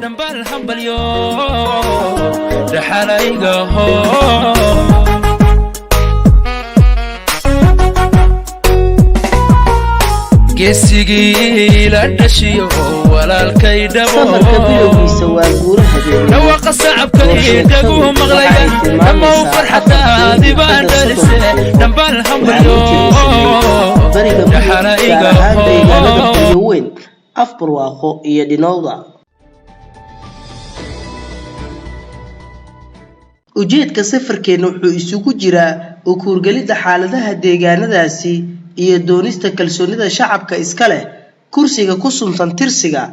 Dhambaal hambalyo dhaxalaygaho. Geesigii la dhashiyo walaalkay dhabo. Safarka bilowgiisa waa guuro habeenimo. Dhawaqa sacabka iyo dhaguhu maqlaya dhammow farxadaadi baan dhalise. Dhambaal hambalyo Bariga Mudug, dhaxalayga. Gaar ahaan deegaanada Qoryoweyn, Afbarwaaqo iyo Dhinowda. Ujeedka safarkeenna wuxuu isugu jiraa u kuurgelidda xaaladaha deegaanadaasi iyo doonista kalsoonida shacabka iska leh kursiga ku suntan tirsiga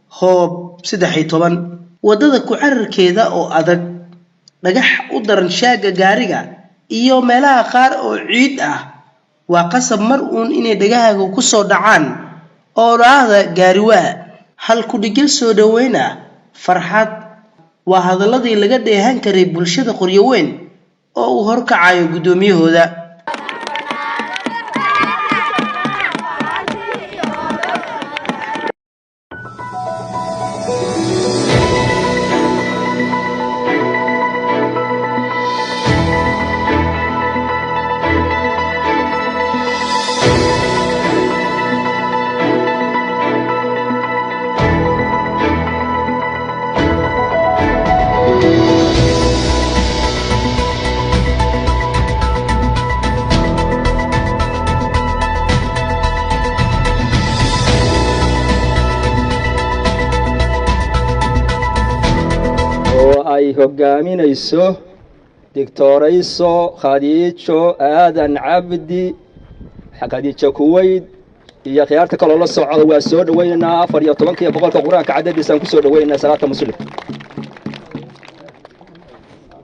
Hoob 13. Waddada ku cararkeeda oo adag, dhagax u daran shaagga gaariga iyo meelaha qaar oo ciid ah, waa qasab mar uun inay dhagahaaga ku soo dhacaan oo dhaahda gaariwaa. Hal ku-dhigyo soo dhoweyn ah, farxad, waa hadaladii laga dheehan karay bulshada Qoryoweyn oo uu horkacayo guddoomiyahooda. Oo ay hogaaminayso Doctorayso Khadiijo Aadan Cabdi, Khadiijo Kuweyd, iyo khiyaarta kaloo la socda, waa soo dhowaynaynaa. 14-ka iyo 100-ka Qur-aanka cadadiisaan kusoo dhowaynaynaa. Salaata Muslim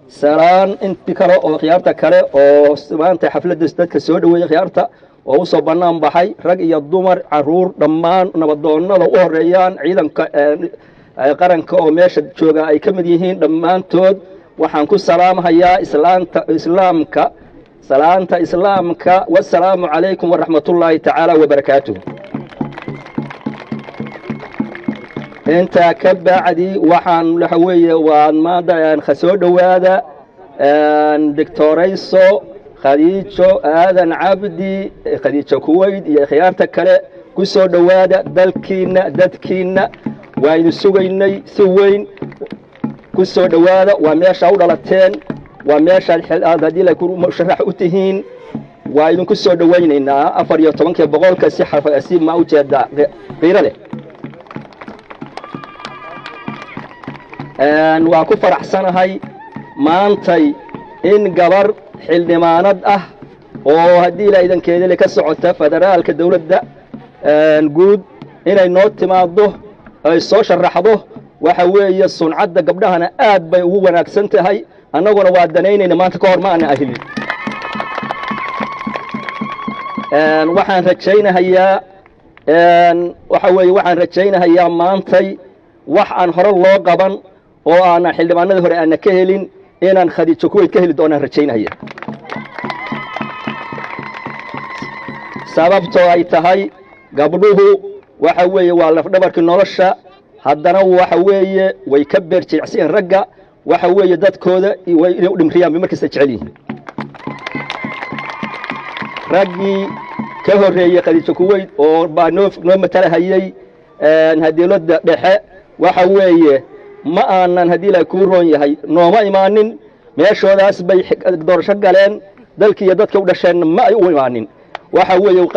salaan. Inti kale oo khiyaarta kale oo maanta xafladda dadka soo dhoweeyey, khiyaarta oo usoo bannaan baxay, rag iyo dumar, caruur, dhammaan nabadoonnada u horeeyaan, ciidanka qaranka oo meesha jooga ay ka mid yihiin, dhammaantood waxaan ku salaamhayaa islaanta islaamka, salaanta islaamka: wasalaamu calaykum waraxmatullaahi tacaala wabarakaatuh. Intaa ka bacdi, waxaan waxa weeye waan maanta soo dhowaada Doctorayso Khadiijo Aadan Cabdi, Khadiijo Kuweyd, iyo khiyaarta kale. Ku soo dhowaada dalkiinna, dadkiinna waa idin sugaynay si weyn. Ku soo dhowaada, waa meeshaa u dhalateen, waa meeshaad haddii la musharax u tihiin. Waa idinku soo dhowaynaynaa 14-kii 100-ka si si ma ujeeda qiiro leh. Waa ku faraxsanahay maantay in gabar xildhibaanad ah oo haddii ilaa idankeedale ka socota federaalka dowladda guud inay noo timaaddo, ay soo sharaxdo. Waxa weeye suncadda gabdhahana aad bay ugu wanaagsan tahay, annaguna waa danaynayna. Maanta ka hor ma ana ahilin. Waxaan rajaynahayaa, waxa weeye, waxaan rajaynahayaa maantay wax aan hore loo qaban oo aanan xildhibaanadii hore aana ka helin inaan Khadiijo Kuweyd ka heli doonaan rajaynahaya, sababtoo ay tahay gabdhuhu waxa weeye waa lafdhabarkii nolosha. Haddana waxa weeye way ka beer jilicsiin ragga. Waxa weeye dadkooda way inay u dhimriyaan bay markasta jecel yihiin. Raggii ka horreeyey Khadiijo Kuweyd oo baa noo matalahayey dowladda dhexe, waxa weeye ma aanan haddii ilahay kuu roon yahay nooma imaanin. Meeshoodaas bay doorasho galeen, dalkii iyo dadka u dhasheenna ma ay u imaanin. Waxa weeye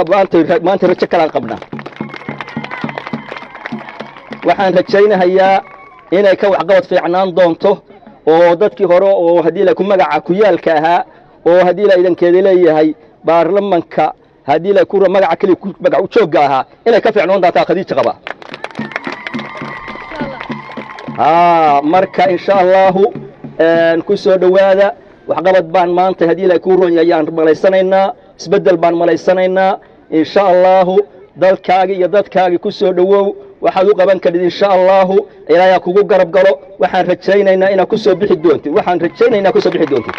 maanta rajo kalaan qabnaa. Waxaan rajaynahayaa inay ka waxqabad fiicnaan doonto oo dadkii hore oo haddii la ku magaca kuyaalka ahaa oo haddii la idankeeda leeyahay baarlamanka haddii la ku magaca keliya ku magac joogga ahaa inay ka fiicnoon doontaa Khadiija qaba. Haa, marka insha Allahu ku soo dhowaada. Waxqabad baan maanta haddii la kuu roon yahay ayaan malaysanaynaa, isbeddel baan malaysanaynaa insha Allahu. Dalkaagi iyo dadkaagi ku soo dhowow. Waxaad u qaban karid insha Allahu Ilaahay kugu garab galo. Waxaan rajaynaynaa inaad ku soo bixi doontid, waxaan rajaynaynaa ku soo bixi doontid.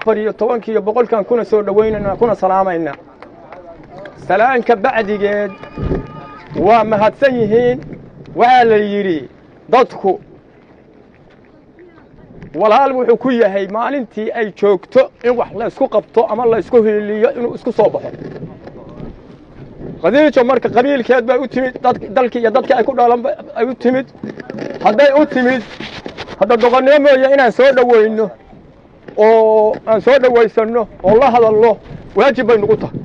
14-kiiyo 100-kan kuna soo dhowaynaynaa, kuna salaamaynaa. Salaanka bacdigeed, waa mahadsan yihiin. Waxaa la yidhi dadku walaal wuxuu ku yahay maalintii ay joogto in wax laysku qabto ama laysku hiiliyo inuu isku soo baxo. Khadiijo marka qabiilkeed bay u timid, dalkii iyo dadkii ay ku dhalan ay u timid. Hadday u timid, hadda doqonnimo mooye inaan soo dhowayno oo aan soo dhowaysanno oo la hadalno waajib bay nagu tahay,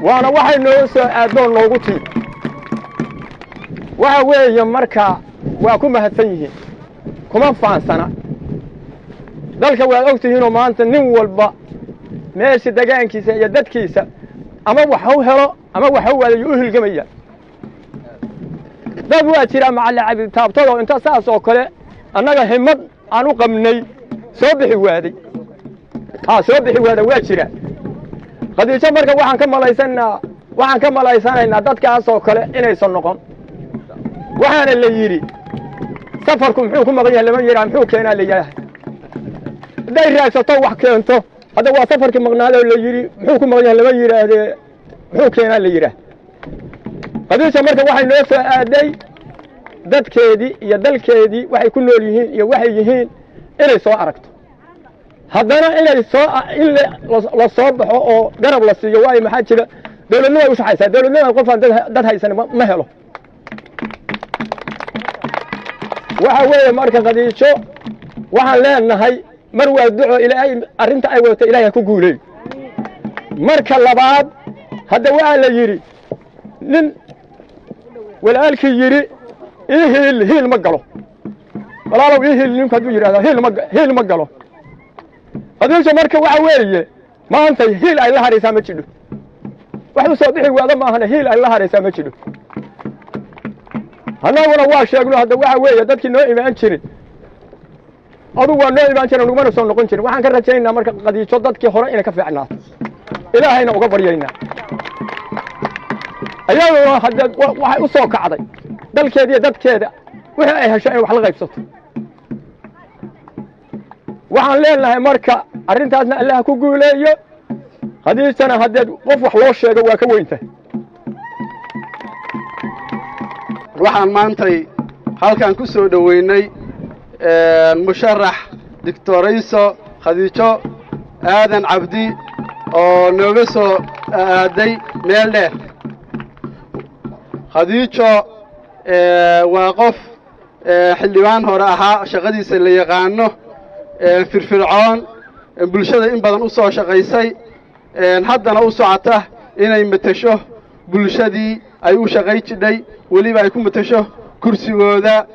waana waxay noo soo aaddoon noogu timid. Waxa weeye marka waa ku mahadsan yihiin, kuma faansana. Dalka waad og tihiinoo maanta nin walba meesha degaankiisa iyo dadkiisa ama wax u helo ama wax u waadayo u hilgamaya. Dad waa jiraa macalli cabitaabtadoo inta saas oo kale annaga himad aan u qabnay soo bixi waaday, haa, soo bixi waada waa jira. Khadiijo marka waxaan ka malaysanaynaa dadkaas oo kale inaysan noqon. Waxaana la yidhi safarku muxuu ku maqan yahay lama yidhaha, muxuu keenaa la yidhaha. Hadday raagsato wax keento, hadda waa safarkii maqnaadoo la yidhi muxuu ku maqan yahay lama yidhaahdee, muxuu keenaa la yidhaah. Khadiija marka waxay noo soo aaday dadkeedii iyo dalkeedii waxay ku nool yihiin iyo waxay yihiin inay soo aragto, haddana inay soo in la soo baxo oo garab la siiyo. Waayo, maxaa jira? Dowladnimo ay u shaxaysaa, dowladnimada qofaan dad haysan ma helo. Waxa weeye marka Khadiijo waxaan leenahay mar waa duco, Ilaahay arrinta ay wadato Ilahay ha ku guuleey. Marka labaad, hadda waxaa la yidhi nin walaalkii yidhi ii hiil, hiil ma galo. Walaalow ii hiil ninku hadduu yidhahdo, hiil ma galo. Khadiijo marka waxa weeye maanta hiil ay la haraysaa ma jidho. Wax u soo bixi waada maahane, hiil ay la haraysaa ma jidho. Annaguna waa sheegno. Hadda waxa weeye dadkii noo imaan jirin, adugu waa noo imaan jirin, nagumana soo noqon jirin. Waxaan ka rajaynaynaa marka Khadiijo dadkii hore inay ka fiicnaato, Ilaahayna uga baryaynaa. Ayaduna hadde waxay u soo kacday dalkeeda iyo dadkeeda wixii ay hesho in wax la qaybsato. Waxaan leenahay marka arrintaasna Allah ku guuleeyo. Khadiijana haddeed qof wax loo sheego waa ka weyntahay. Waxaan maantay halkan ku soo dhoweynay musharax Doctorayso Khadiijo Aadan Cabdi oo nooga soo aaday meel dheer. Khadiijo waa qof xildhibaan hore ahaa, shaqadiisa la yaqaano, firfircoon, bulshada in badan u soo shaqaysay, haddana u socota inay matasho bulshadii ay u shaqay jidhay, weliba ay ku matasho kursigooda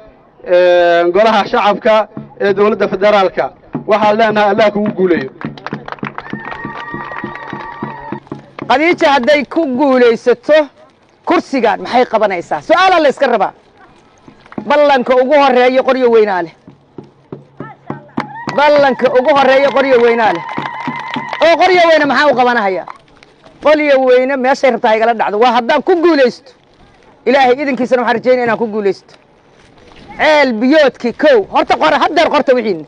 golaha shacabka ee dowladda federaalka. Waxaan leenahay Allah kugu guuleeyo. Khadiija hadday ku guulaysato kursigan maxay qabanaysaa? Su-aalaa la yska rabaa. Ballanka ugu horeeya Qoryo Weynaa leh, ballanka ugu horeeya Qoryo Weynaa leh. Oo Qoryo Weyne maxaa u qabanahaya? Qoryo Weyne meeshay rabtaa igala dhacdo waa haddaan ku guulaysto. Ilaahay idinkiisana waxaan rajaynaya inaan ku guulaysto. Ceel biyoodkii kow horta qora, haddeer qorta wixiina,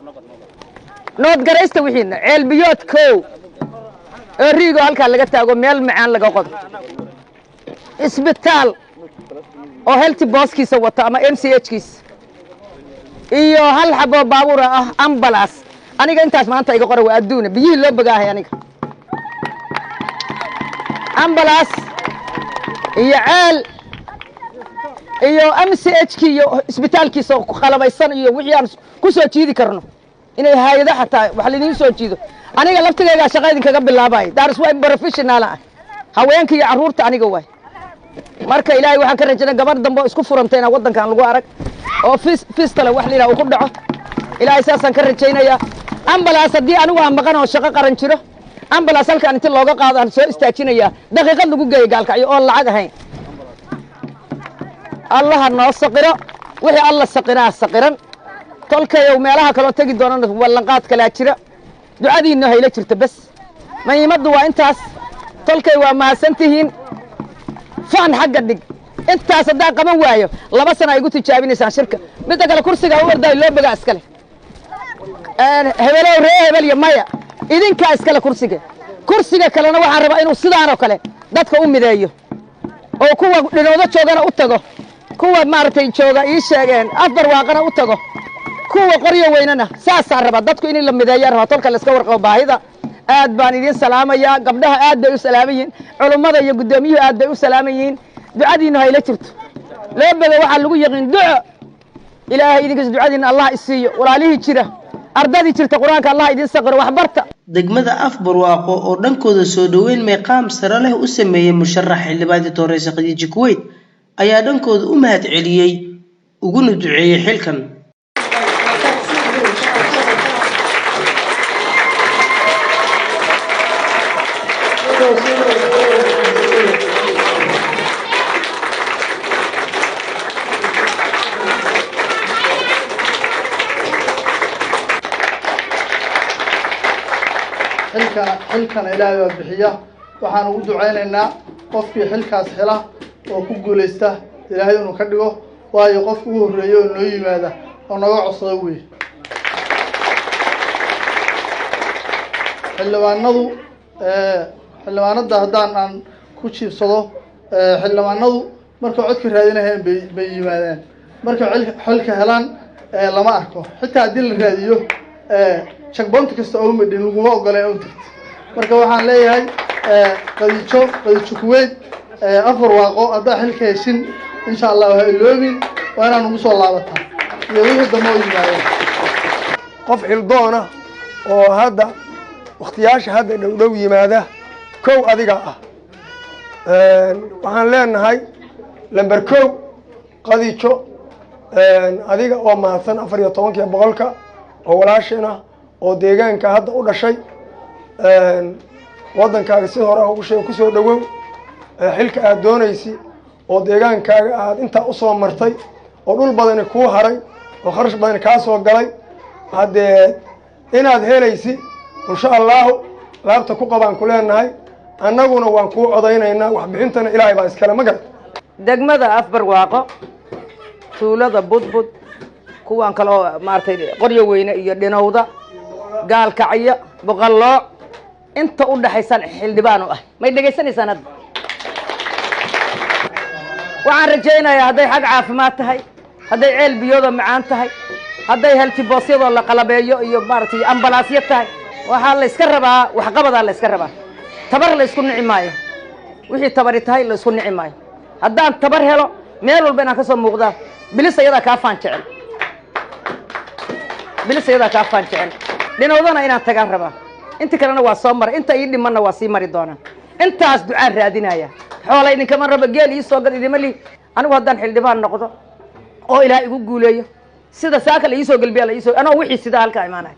noodgaraysta wixiina. Ceel biyood kow oo riigoo halkaa laga taago, meel macaan laga qodo, isbitaal oo health post-kiisa wato ama MCH kiisa, iyo hal xaboo baabuura ah, ambulance. Aniga intaas maanta iga qora, waa adduuna biyihii loo bogaahay. Aniga ambulance iyo ceel iyo MCH ki iyo isbitaalkiisa oo qalabaysan iyo wixii aan ku soo jiidi karno inay hay-ado xataa wax laidiin soo jiido. Aniga laftigaygaa shaqa idinkaga bilaabay daaris waa professional ah, haweenka iyo carruurta aniga waay. Marka Ilaahay waxaan ka rajaynaa gabar dambe oo isku furantay inaan waddankan lagu arag oo fistula wax la yidhaha uu ku dhaco. Ilaahay saasaan ka rajaynayaa. Ambulance haddii anigu aan maqan oo shaqo qaran jiro, ambulance halkaan inti looga qaado aan soo istaajinayaa, daqiiqad lagu geeyo Gaalkacyo oon lacag ahayn. Allaha noo saqiro wixii Alla saqiraa saqiran. Tolkayow, meelaha kaloo tegi doonana ballanqaad kalaa jira. Ducadiinna hayla jirta bes, muhiimaddu waa intaas. Tolkay, waa mahadsantihiin. Faan xagga dhig. Intaas haddaan qaban waayo, 2 sana ay igu tijaabinaysaan shirka. Midda kale, kursiga u ordaayo loo bogaa iskale hebelow, ree hebel iyo maya, idinkaa iskale kursiga. Kursiga kalena waxaan rabaa inuu sidaanoo kale dadka u mideeyo oo kuwa dhinoodo joogana u tago. Kuwa maaragtay jooga ii sheegeen Afbarwaaqana u tago, kuwa Qoryo Weynana saasaa rabaa. Dadku in la mideeya rabaa, tolka la iska warqabo baahida. Aad baan idiin salaamayaa. Gabdhaha aad bay u salaaman yihiin, culummada iyo guddoomiyuhu aad bay u salaaman yihiin. Ducadiinu hayla jirto. Loo bego waxaa lagu yaqiin duco. Ilaahay idinkiis ducadiina Allah isiiyo. Walaalihii jira, ardadii jirta, Qur-aanka Allah idin saqiro, waxbarta. Degmada Afbarwaaqo oo dhankooda soo dhoweyn meeqaam sare leh u sameeyey musharax xildhibaan Doctoresa Khadiija Kuweyt ayaa dhankooda u mahad celiyey uguna duceeyey xilkan. Xilkana, xilkana Ilaahay baa bixiya. Waxaan ugu ducaynaynaa qofkii xilkaas hela oo ku guulaysta Ilaahay inuu ka dhigo, waayo qofka ugu horreeya oo noo yimaada oo naga codsada wey. Xildhibaanadu, xildhibaanada haddaan aan ku jiibsado, xildhibaanadu markay codka raadinayaan bay yimaadaan. Markay xilka helaan lama arko. Xitaa haddii la raadiyo, checkpoint kasta oo madhin laguma ogola in u tagto. Marka waxaan leeyahay Qadiijo, Qadiijo Kuweyt, Afbarwaaqo, haddaa xilka heshin, insha Allah ha iloobin, waa inaan ugu soo laabataa iyo wixii dambe oo yimaadeen. Qof xildoona oo hadda wakhtiyaasha hadda dhow dhow yimaada kow adiga ah, waxaan leenahay lamber kow Qadiijo, adiga oo mahadsan 14-kii boqolka oo walaashin ah oo deegaanka hadda u dhashay, waddankaaga si hore ugu sheeg kusoo dhowow. Xilka aad doonaysi oo deegaankaaga aad intaa usoo martay oo dhul badani kuu haray oo kharash badani kaa soo galay, haddee inaad helaysi insha Allahu laabta ku qabaan ku leenahay. Annaguna waan kuu codaynaynaa, waxbixintana Ilaahay baa iskale, ma garat. Degmada Afbarwaaqo, tuulada Budbud, kuwan kale oo maaragtay Qoryo Weyne iyo Dhinowda, Gaalkacyo, Boqollooc, inta u dhaxaysan xildhibaan u ah. May dhegaysanaysaan? Hadda waxaan rajaynayaa hadday xag caafimaad tahay, hadday ceel biyoodoo macaan tahay, hadday heltiboosyadoo la qalabeeyo iyo maaragtay ambalaasyo tahay, waxaa la yska rabaa waxqabadaa la yska rabaa. Tabar la isku nici maayo, wixii tabari tahay la isku nici maayo. Haddaan tabar helo, meel walba inaan ka soo muuqdaa. Bilis ayadaa kaa faan jecel, bilis ayadaa kaa faan jecel. Dhinowdana inaan tagaan rabaa. Inta kalena waa soo maray, inta ii dhimanna waa sii mari doonaa. Intaas ducaan raadinaya. Xoola idinkama rabo, geel ii soo gad idima lihi. Anigu haddaan xildhibaan noqdo oo Ilaah igu guuleeyo, sida saaka la iisoo gelbiya la iisoo anoo wixii sidaa halkaa imaanaya,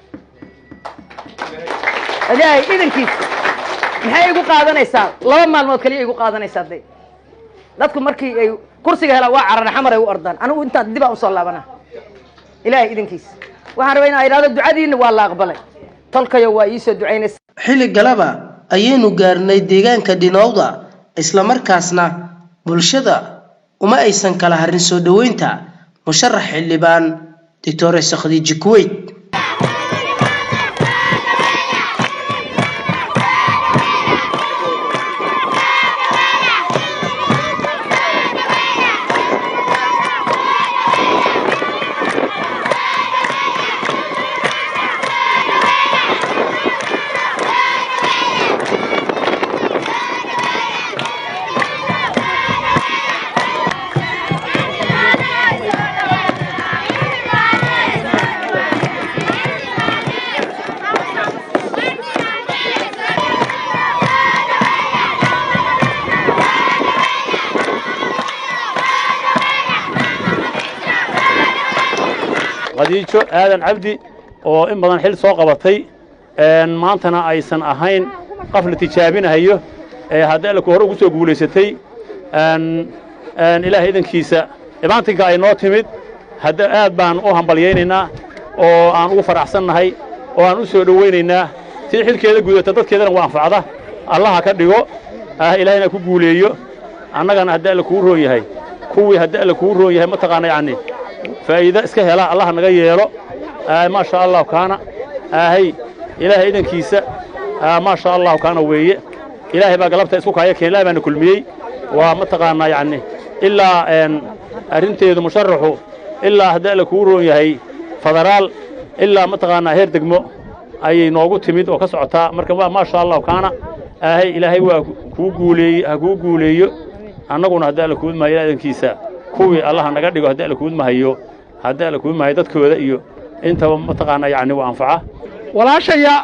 Ilaahay idankiis. Maxay igu qaadanaysaa? 2 maalmood kaliya igu qaadanaysaa. Day dadku markii ay kursiga helaan waa carara, Xamar ay u ordaan. Anigu intaan dibaan usoo laabanaa, Ilaahay idankiis. Waxaan rabaa inaa idhahdo ducadiina waa la aqbalay. Tolkayo waa iisoo ducaynaysa. Xilli galaba ayaynu gaarnay deegaanka Dhinowda, islamarkaasna bulshada uma aysan kala harin soo dhoweynta musharax xildhibaan Doctoresa Khadiija Kuweyt. Khadiijo Aadan Cabdi oo in badan xil soo qabatay, maantana aysan ahayn qof la tijaabinahayo ee haddii Alla ku hore ugu soo guulaysatay, Ilaahay idankiisa imaantinka ay noo timid hadda aad baan u hambalyaynaynaa oo aan ugu faraxsannahay oo aan u soo dhowaynaynaa. Tii xilkeeda gudata, dadkeedana waa anfacda, Allaha ka dhigo. Ilaahayna ku guuleeyo. Annagana haddii Alla kuu roon yahay, kuwii haddii Alla kuu roon yahay mataqaana yacni faa'iido iska hela Allaha naga yeelo. Maa sha Allahu kaana ahay, Ilaahay idankiisa, maa sha Allahu kaana weeye. Ilaahay baa galabta isku kaaya keen, Ilahay baana kulmiyey. Waa mataqaanaa yacni ilaa Arrinteedu musharaxu ilaa haddii Alla kuu roon yahay federaal ilaa mataqaanaa heer degmo ayay noogu timid oo ka socotaa. Marka waa maasha Allah, kaana aahay Ilaahay waa kuu guuleeyey, ha kuu guuleeyo. Annaguna haddii Alla kuudmahayo idankiisa kuwii Allaha naga dhigo, haddii Alla kuudmahayo, haddii Alla kuudmahayo dadkooda iyo intaba mataqaanaa yacni waa anfaca. Walaashaya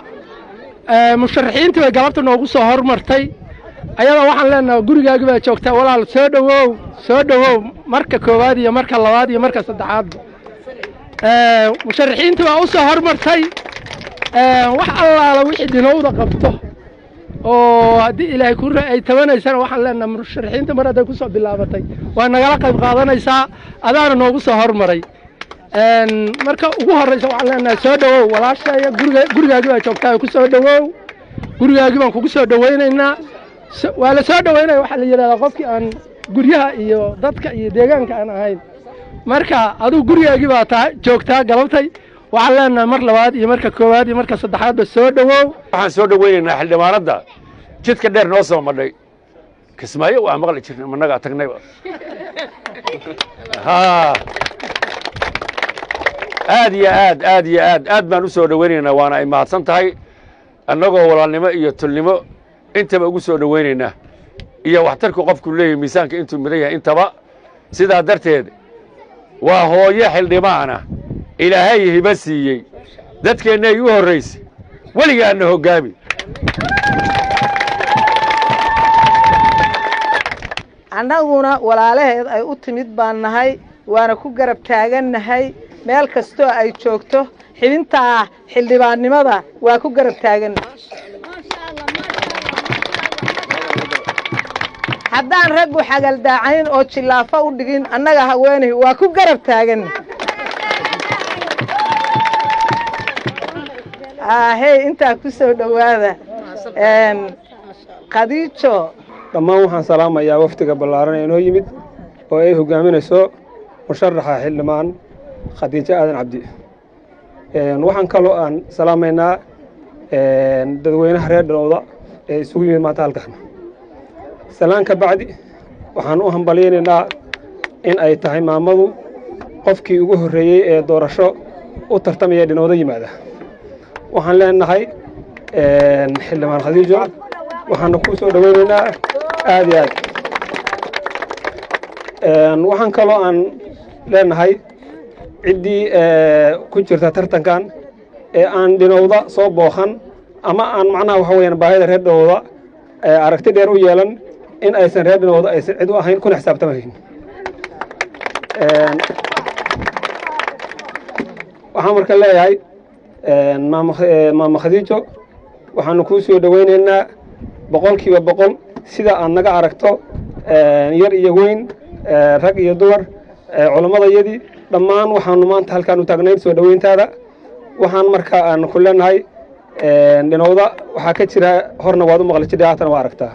musharaxiintii bay galabta noogu soo hormartay. Ayada waxaan leenahay, gurigaagi baa joogtaa walaal, soo dhowow, soo dhowow, marka koowaad iyo marka labaad iyo marka saddexaadba. Musharaxiintii baa u soo hormartay. Wax allaala wixii Dhinowda qabto oo haddii Ilaahay ku ay tabanaysana, waxaan leenahay musharaxiinta mar hadday kusoo bilaabatay waa nagala qayb qaadanaysaa, adaana noogu soo hormaray. Marka ugu horreysa waxaan leenahay soo dhowow walaashaya, guriga gurigaagi baa joogtaa, ku soo dhowow, gurigaagi baan kugu soo dhowaynaynaa. Waa la soo dhowaynaya. Waxaa la yidhahdaa qofkii aan guryaha iyo dadka iyo deegaanka aan ahayn. Marka adigu gurigaagii baa taa joogtaa galabtay. Waxaan leenahay mar labaad iyo marka koowaad iyo marka saddexaadba soo dhowow. Waxaan soo dhowaynaynaa xildhibaanadda jidka dheer noo soo madhay. Kismaayo waa maqli jirnay, managaa tagnayba. Ha, aad iyo aad, aad iyo aad, aad baan u soo dhowaynaynaa, waana ay mahadsan tahay. Annagoo walaalnimo iyo tolnimo intaba ugu soo dhowaynaynaa iyo waxtarku qofku leeyahy, miisaanka intuu mudan yahay intaba. Sidaa darteed waa hooyo xildhibaana Ilaahay hiba siiyey, dadkeennay u horraysay, weligaanna hoggaami. Annaguna walaalaheed ay u timid baan nahay, waana ku garab taagannahay meel kastoo ay joogto. Xibintaa xildhibaannimada waa ku garab taagannahay. Haddaan raggu xagaldaacayn oo jillaafo u dhigin, annaga haweenay waa ku garab taagannahay. Ahey, intaa ku soo dhowaada Khadiijo. Dhammaan waxaan salaamayaa wafdiga ballaaran ee inoo yimid oo ay hogaaminayso musharaxa xildhibaan Khadiijo Aadan Cabdi. Waxaan kaloo aan salaamaynaa dadweynaha reer Dhanowda ee isugu yimid maanta halkan. Salaan ka bacdi, waxaan u hambalyaynaynaa in ay tahay maamadu qofkii ugu horreeyey ee doorasho u tartamaya Dhinowda yimaada. Waxaan leenahay xildhibaan Khadiijo, waxaana ku soo dhoweynaynaa aad iyo aad. Waxaan kaloo aan leenahay ciddii ku jirta tartankan ee aan Dhinowda soo booqan ama aan macnaha waxa weeyaan baahida reer Dhinowda aragti dheer u yeelan, in aysan reer Dhinowda aysan cid u ahayn kuna xisaabtamayn. Waxaan marka leeyahay maama Khadiijo, waxaanu kuu soo dhoweynaynaa 100%. Sida aad naga aragto, yar iyo weyn, rag iyo dumar, culammadayadii dhammaan, waxaanu maanta halkaan u taagnayn soo dhoweyntaada. Waxaan marka aan ku leenahay Dhinowda waxaa ka jira horna waad u maqli jidhay, haatana waa aragtaa.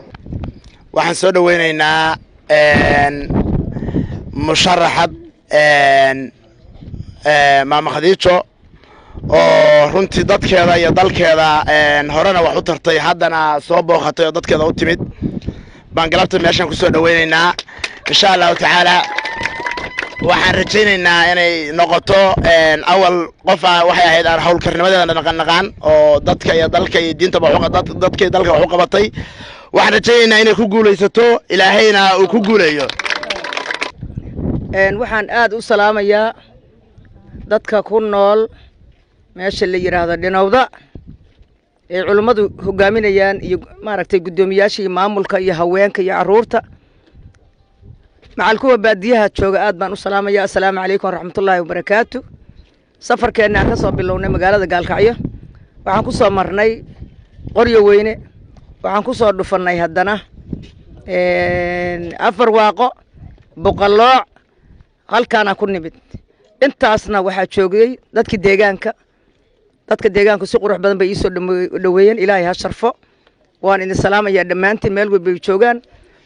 Waxaan soo dhoweynaynaa musharaxad maama Khadiijo oo runtii dadkeeda iyo dalkeeda horena wax u tartay, haddana soo booqatay oo dadkeeda u timid baan galabta meeshaan kusoo dhoweynaynaa. Insha Allahu tacaala waxaan rajaynaynaa inay noqoto awal qof waxay ahayd aan howlkarnimadeeda naqan oo dadka iyo dalka iyo diintaba dadka iyo dalka wax u qabatay. Waxaan rajaynaynaa inay ku guulaysato, Ilaahayna uu ku guuleeyo. Waxaan aad u salaamayaa dadka ku nool meesha la yidhaahdo Dhinowda ee culummadu hogaaminayaan iyo maaragtay guddoomiyaasha iyo maamulka iyo haweenka iyo carruurta, macal kuwa baadiyaha jooga, aad baan u salaamaya. Assalaamu calaykum waraxmatullaahi wabarakaatu. Safarkeenna aan ka soo bilownay magaalada Gaalkacyo, waxaan ku soo marnay Qoryo Weyne, waxaan ku soo dhufannay haddana Afar Waaqo, Boqolooc, halkaanaan ku nimid. Intaasna waxaa joogay dadkii deegaanka. Dadka deegaanku si qurux badan bay iisoo dhoweeyeen, Ilaahay ha sharfo. Waan idin salaamayaa dhammaantiin meel walba ay joogaan.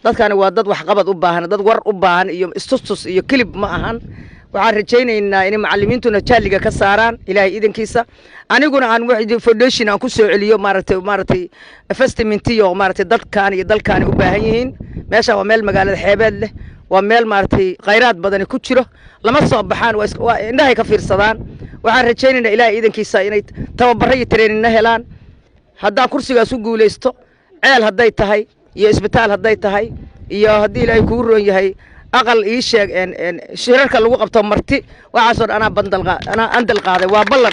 Dadkani waa dad waxqabad u baahan, dad war u baahan iyo istustus iyo kilib ma ahan. Waxaan rajaynaynaa inay macallimiintuna jahliga ka saaraan, Ilaahay idankiisa, aniguna aan foundation aan ku soo celiyo maaragtay investment iyo maaragtay dadkaan iyo dalkaan u baahan yihiin. Meeshaan waa meel magaalada xeebeed leh. Waa meel maaragtay khayraad badani ku jiro. Lama soo baxaan, waa indhahay ka fiirsadaan. Waxaan rajaynaynaa Ilaahay iidankiisa inay tababaro iyo training-na helaan. Haddaan kursigaas u guulaysto, ceel hadday tahay iyo isbitaal hadday tahay iyo haddii Ilaahay kugu roon yahay aqal ii sheeg shirarka lagu qabto marti, waxaasoo dhan anaa bandal anaa andal qaaday, waa ballan.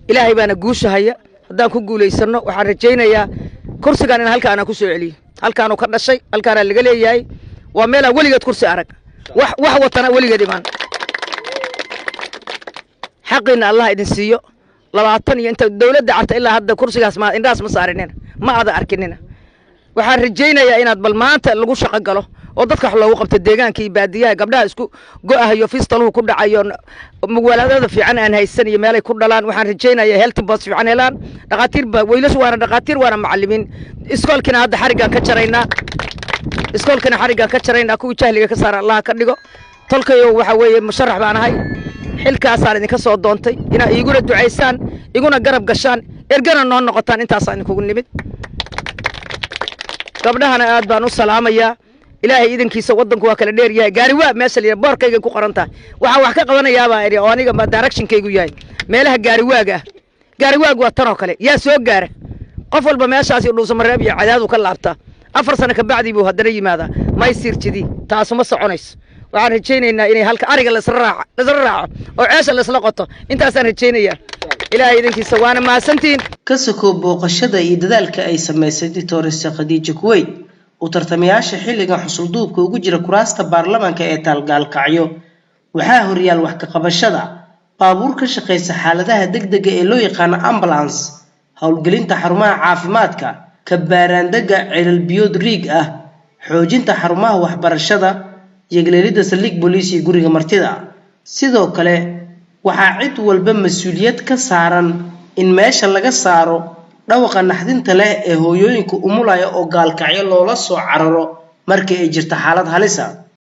Ilaahay baana guusha haya. Haddaan ku guulaysanno, waxaan rajaynayaa kursigan in halka anaan ku soo celiyo. Halkaanuu ka dhashay, halkaanaa laga leeyahay. Waa meelaan weligeed kursi arag, wax watana weligeed imaan. Xaqiina Allah idin siiyo. 20 iyo inta dowladda Carta ilaa hadda kursigaas ma indhahaas ma saarinina, ma ada arkinina. Waxaan rajaynayaa inaad bal maanta lagu shaqo galo oo dadka wax loogu qabto deegaanka iyo baadiyaha, gabdhaha isku go'ahayo, fistaluhu ku dhacayo, magaaladada fiican aan haysan iyo meelay ku dhalaan. Waxaan rajaynayaa health post fiican helaan, dhaqaatiir ba weylashu waana dhaqaatiir waana macallimiin. Iskoolkina hadda xariggaan ka jaraynaa, iskoolkina xariggaan ka jaraynaa. Kuwii jahliga ka saara Allah ka dhigo. Tolkayo, waxa weeye musharax baan ahay, xilkaasaan idinka soo doontay inaa iiguna ducaysaan, iguna garab gashaan, ergana noo noqotaan. Intaasaan idinkugu nimid. Gabdhahana aad baan u salaamayaa. Ilaahay iidankiisa, waddanku waa kala dheer yahay. Gaari waa meesha la yidhaha boorkayga ku qoran tahay. Waxaan wax ka qabanayaabaa idhi oo aniga ma direction-kaygu yahay meelaha gaariwaaga ah. Gaariwaag waa tan oo kale. Yaa soo gaara? Qof walba meeshaasi Dhuusamareeb iyo Cadaadu ka laabtaa. 4 sano ka bacdii buu haddana yimaadaa. Maysir jidi taasu ma soconayso. Waxaan rajaynaynaa inay halka ariga laisla raaco oo ceesha laisla qoto. Intaasaan rajaynayaa Ilaahay idankiisa, waana mahadsantihiin. Ka sokow booqashada iyo dadaalka ay samaysay Doctoresa Khadiija Kuweyt, uu tartamayaasha xilligan xusulduubka ugu jira kuraasta baarlamaanka ee taalgaalkacyo waxaa horyaal wax ka qabashada baabuur ka shaqeysa xaaladaha degdega ee loo yaqaano ambulance, howlgelinta xarumaha caafimaadka, ka baaraandega ceelal biyood riig ah, xoojinta xarumaha waxbarashada, yagleelidda saldhig booliis iyo guriga martida. Sidoo kale waxaa cid walba mas-uuliyad ka saaran in meesha laga saaro dhawaqa naxdinta leh ee hooyooyinka umulaya oo Gaalkacyo loola soo cararo markii ay jirto xaalad halisa.